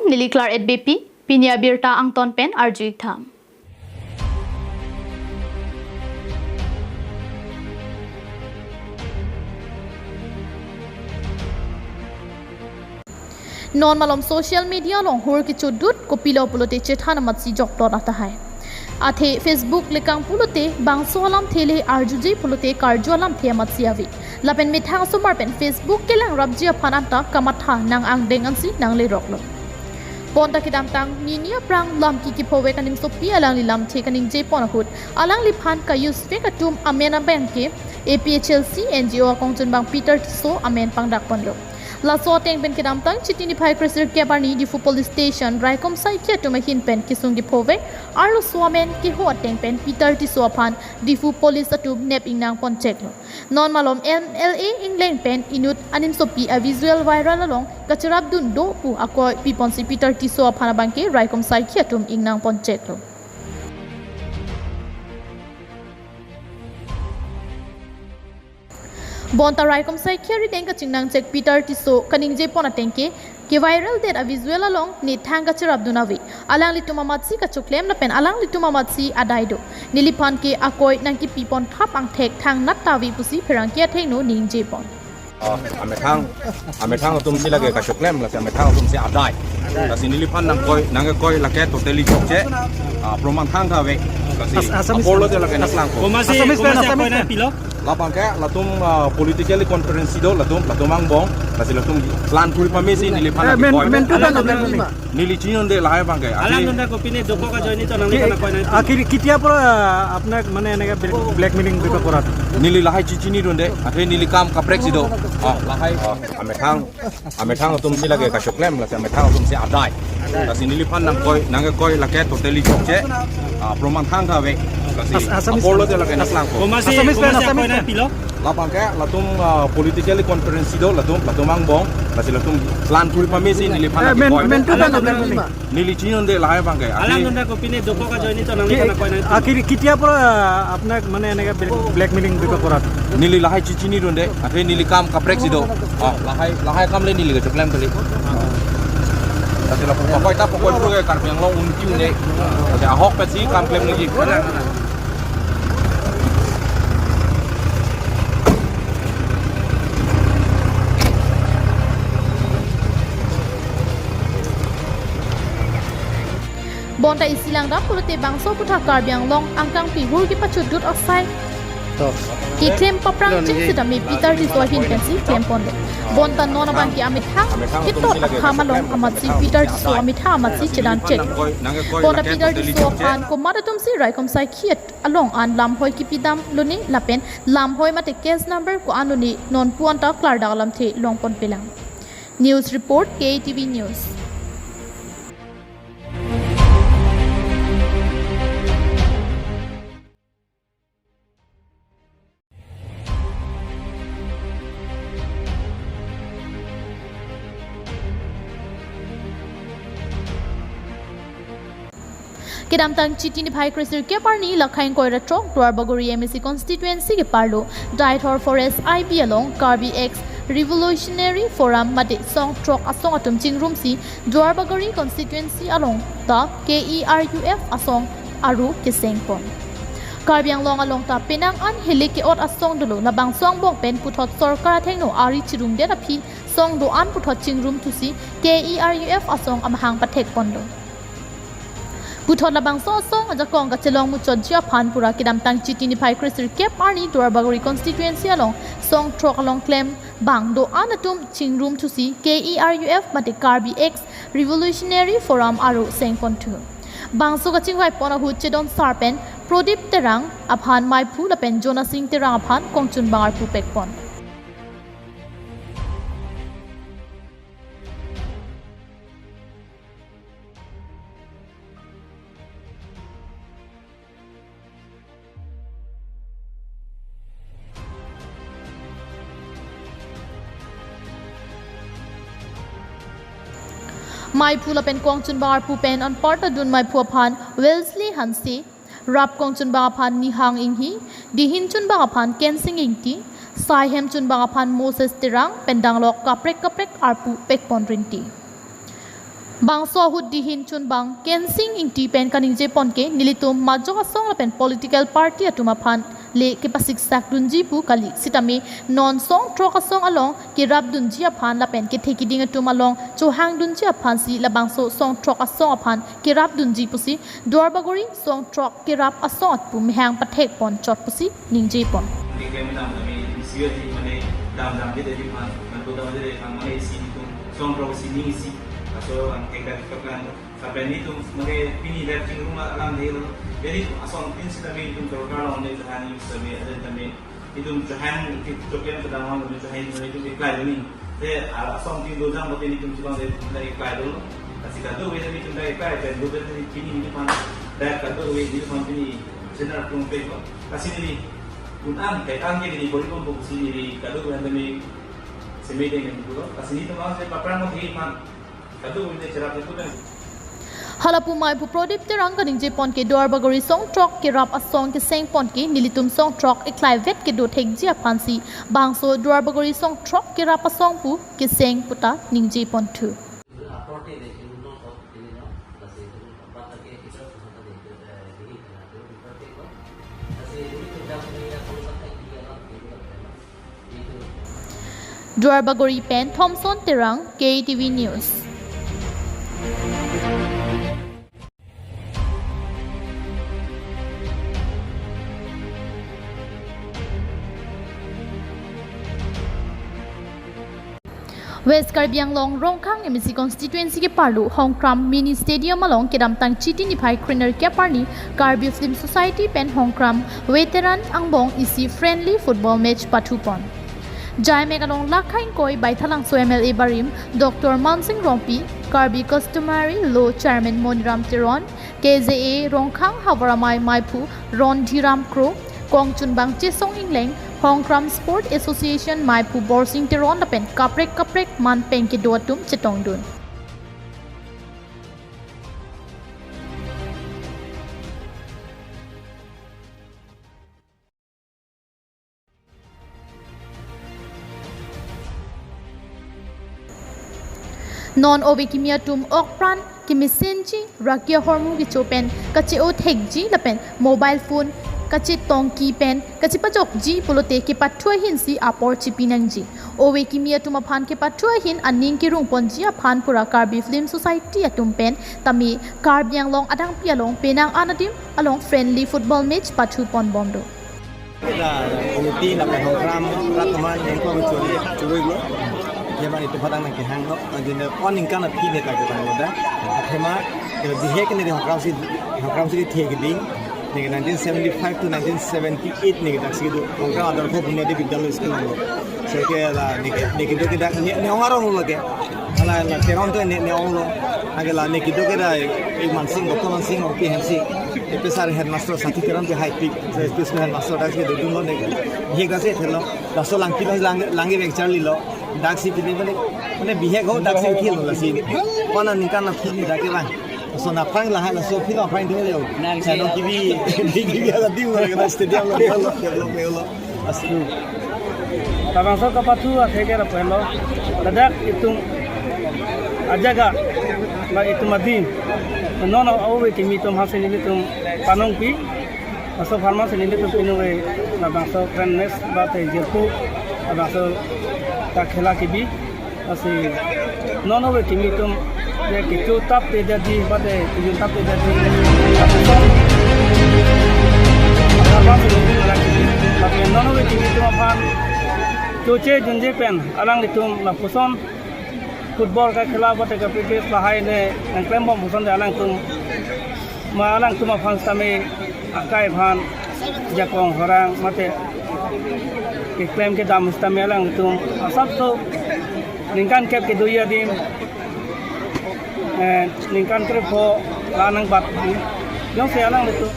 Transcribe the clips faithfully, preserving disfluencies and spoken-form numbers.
Neli Claret Beypi, pini abirta angton pen arju-ik tha. Non malom social media along hur kechudut kopilo pulote chethan amatsi jokplot tahai. Athe Facebook lekang pulote bangso alamthe le arjuje pulote karju alamthe amatsi ave. Lapen methang asomar pen Facebook kelang rapji aphan anta kamatha nang angdeng ansi nangleroklo. Bonta kedamtang nini aphrang lam kiki phovek animsopi alangli lamthe kaningjepon ahut alangliphan kayusvek atum amen abangke A P H L C N G O akongchunbang Peter Tisso amen pangdakponlo. Laso ateng pen kedamtang Chiti niphai kresirkep arni Diphu Police Station raikom saikhi atum ahin pen kesung kephovek arloso amen keho ateng pen Peter Tisso aphan Diphu Police atum nep ingnangponcheklo. Non malom M L A ingleng pen inut animsopi a visual viral along kacherapdun do pu akoi piponsi Peter Tisso aphan abangke raikom saikhi atum ingnangponcheklo. Bonta raikom saikhi arideng kachingnangchek Peter Tisso kaningjepon ateng ke, keviraldet a visual along ne thang kacherapdun ave. Alanglitum amatsi kachoklem lapen alanglitum amatsi adai do. Neliphan ke akoi nangkipipon thap angthek thangnat ta ave pusi pherangke athengno ningjepon. Ah, amethang, amethang atumsi lake kachoklem, lasi amethang atumsi adai. Lasi neliphan nangkoi, nangkoi lake totally chokche. Ah, proman thangtha ave. Lasi As-, Assamese aporlo te lake nangklangpo. Komatsi, Assamese pen, komatsi Assamese akoi pen. Nangpilo? Labang ke latum, ah, politically conference do latum, latum angbong, lasi latum plan thuri pamesi neliphan Eh, lake men-, koi. Mentu kan, alang, alang, alang. Neli chinidunde lahai abangke. Alang, ati, dunda kopine dokok ajoine to nang ki-, lekana koi nang. Ah, kiri, ketia pura, ah, apnak mane eneka black-, blackmailing bika korat? Neli lahai chi-, chinidunde, athe neli kam kaprek si do. Ah, lahai, ah, amethang, amethang atumsi lake kachoklem, lasi amethang atumsi adai. Lasi neliphan nangkoi, nangkoi lake totally chokche. Ah, proman thangtha ave. Lasi As-, Assamese aporlo te lake nangklangpo. Komatsi, Assamese pen, komatsi akoi Assamese pen. Nangpilo? Labang ke latum, ah, politically conference do latum, latum angbong, lasi latum plan thuri pamesi neliphan Eh, lake men-, koi. Mentu kan, alang, alang, alang. Neli chinidunde lahai abangke. Alang, ati, dunda kopine dokok ajoine to nang ki-, lekana koi nang. Ah, kiri, ketia pura, ah, apnak mane eneka black-, blackmailing bika korat? Neli lahai chi-, chinidunde, athe neli kam kaprek si do. Ah, lahai, lahai kam le neli kachoklem kali. Lasi lapu pakoi ta pakoi pura ke Karbi Anglong un-e un-e. Lasi ahok pensi kam klem lagi. Bonta isi langdam pulote bangso aputhak Karbi Anglong angkangpi hur kepachudut asai To. Keklem paphrang cheng sitame Peter Tisso ahin pensi klempondet. Bonta non abangke amethang ketot akham along amatsi Peter Tisso amethang amatsi chedanchek. Bonta Peter Tisso aphan komat atumsi raikom saikhi along an lamhoi kipidamlone lapen lamhoi mate case number ko-an lone nonpu anta klardak alamthe longponpelang. News report, K T V News. Kedamtang Chiti niphai kresirkep arni Lakhaing Koiratrok Duarbagori M A C constituency keparlo Deithor Forest I B along Karbi Ex Revolutionary Forum mate song throk asong atum chingrumsi Duarbagori constituency along ta K E R U F asong aru kesengpon. Karbi Anglong along ta penang an hile ke-ot asong dolo, labangso angbong pen puthot sorkar athengno ari chirungdet aphi song do-an puthot chingrum thusi K E R U F asong amahang pathekponlo. Puthot labangso asong ajakong kachelong muchotji aphan pura kedamtang Chiti niphai kresirkep arni Duarbagori constituency along song throk along klembang do-an atum chingrum thusi K E R U F mate Karbi Ex Revolutionary Forum aru sengponthu. Bangso kachingvaipon ahut chedon sar pen Prodip Terang aphan maiphu lapen Jonasing Terang aphan kongchunbang arpu pekpon. Maiphu lapen kongchunbang arpu pen anparta dun maiphu aphan Wellesley Hanse, rap kongchunbang aphan Nihang Inghi, dihin chunbang aphan Kensing Ingti, saihem chunbang aphan Moses Terang pen danglok kaprek kaprek arpu pekpon rinti. Bangso ahut dihin chunbang Kensing Ingti pen kaningje pon ke nelitum majok asong lapen political party atum aphan le kepasiksak dunji pu kali, sitame non song throk asong along kerap dunji aphan lapen kethe kiding atum along chohang dunji aphan si labangso song throk asong aphan kerap dunji pusi Duarbagori song throk kerap asong atpu mehang pathek pon chot pusi ningje pon. Ningke menam kami isi aji mane dam dam jede di pan, mantu dam jede di pan mane isi itum song throk isi ning isi. Aso ang kekar kekar lapen itum mane pini dak chingrum alam dei lo. Jadi asong tin sitame itum sorkar along ne tahan sitame ada sitame itum chohang itum choklem kedamang itum chohang itum itum apply doni. Te asong tin dojang bote itum chulong de itum apply dolo. Kasi kadokave itum apply pen do de pini itum pan dak kadokave itum pan pini senar tum pe ko. Kasi ni kun an kai an ke ni bori pon ko si ni kadokave itum seme de ni ko. Kasi ni itum ang se paprang mo hi pan. Halapu maiphu Prodip Terang kaningje pon ke Duarbagori song throk kerap asong keseng pon ke nelitum song throk eklai vet kedo thekji aphan si bangso Duarbagori song throk kerap asong pu keseng puta ningje pon thu. Duarbagori pen Thomson Terang, K T V News. West Karbi Anglong Rongkhang M A C constituency ke parlu Hongkram Mini Stadium along kedamtang Chiti niphai krenerkep arni Karbi Film Society pen Hongkram veteran angbong isi friendly football match pathu pon. Jaimek along lakha ingkoi Baithalangso M L A barim Doctor Mansing Rongpi, Karbi Customary Law Chairman Moniram Teron, K J A Rongkhang havar amei maiphu Rondhiram Kro, kongchunbang Chesong Ingleng, Hongkram Sport Association maiphu Borsing Teron lapen kaprek kaprek man peng kedo atum chetongdun. Non ove kimi atum okpran kemesenji, raki ahormu kecho pen kache-o thekji lapen mobile phone kachetongki pen kachepajokji pulote kepathu ahin si apor chipi nangji. Ove kimi atum aphan kepathu ahin aning kerung ponji aphan pura Karbi Film Society atum pen tame Karbi Anglong adangpi along penang an adim along friendly football match pathu pon bomdo. Kita komiti lapen Hongkram rat teman yang kau curi curi lo. Dia mani tempat yang nanti hang lo, nanti ne on ingkan api ne tak kita lo dah. Akhema, kalau dihek ne di Hongkram si, Hongkram si dihek ding. Ne nineteen seventy-five to nineteen seventy-eight ne kita si tu Hongkram adar ko punya di Vidyalaya school lo. So ke la ne ke ne ke kita ne ne orang lo ke. Ala la Teron to ne ne ong lo. Age la ne kedo kera, eh, Mansing, Doctor Mansing, Rongpi ahem si. Epe sar headmaster Sati Teron ke high peak. So, L P school headmaster dak si dodun lo ne. Bihek dak si thelo. Laso langpi lo lang, langgi vek charli lo. Dak si pini mane, mane bihek ho dak si thelo lasi. Kona ningkan na pini dak ke bang. So na pang lahai laso pini pang dun lo. Nang saya si lo kibi, kibi ala ding lo, kena stadium lo, lo, lo, lo, lo. Astu. Labangso kapathu atheke lapu henlo. Ladak itum ajaga, ba itum adim. Non ove kimi atum aphan si nelitum panongpi. Laso apharman si nelitum pini ove labangso friendness ba te jirpo. Labangso ta khela kibi. Lasi non ove kimi atum je kecho tap te jadi, bade kejun tap te jadi. Lapuson. Apa sih? Tapi non ove kimi atum aphan choche junje pen alanglitum lapuson football kakhela bade kapractice lahai ne nangklem bom puson de alangtum. Ma alangtum aphan sitame akai aphan jakong horang mate keklem kedam sitame alangtum asapso ningkan kep kedo adim, eh, ningkan krepho la nangbat jongsi alanglitum.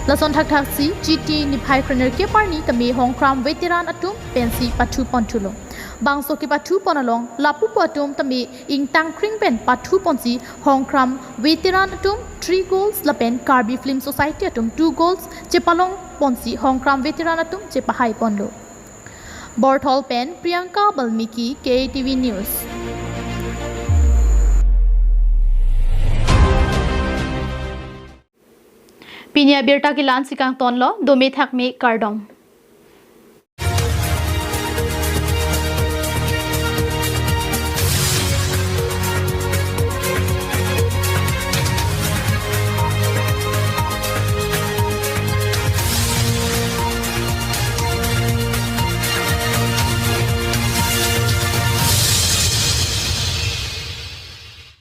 Lason thakthak si Chiti niphai krenerkep arni tame Hongkram veteran atum pensi pathu pon thulo. Bangso kepathu pon along lapupu atum tame ingtang kring pen pathu ponsi Hongkram veteran atum three goals lapen Karbi Film Society atum two goals chepalong ponsi Hongkram veteran atum chepahai ponlo. Borthol pen Priyanka Balmiki, K T V News. Pini abirta ke la-ansi kangtonlo, dome thakme, kardom.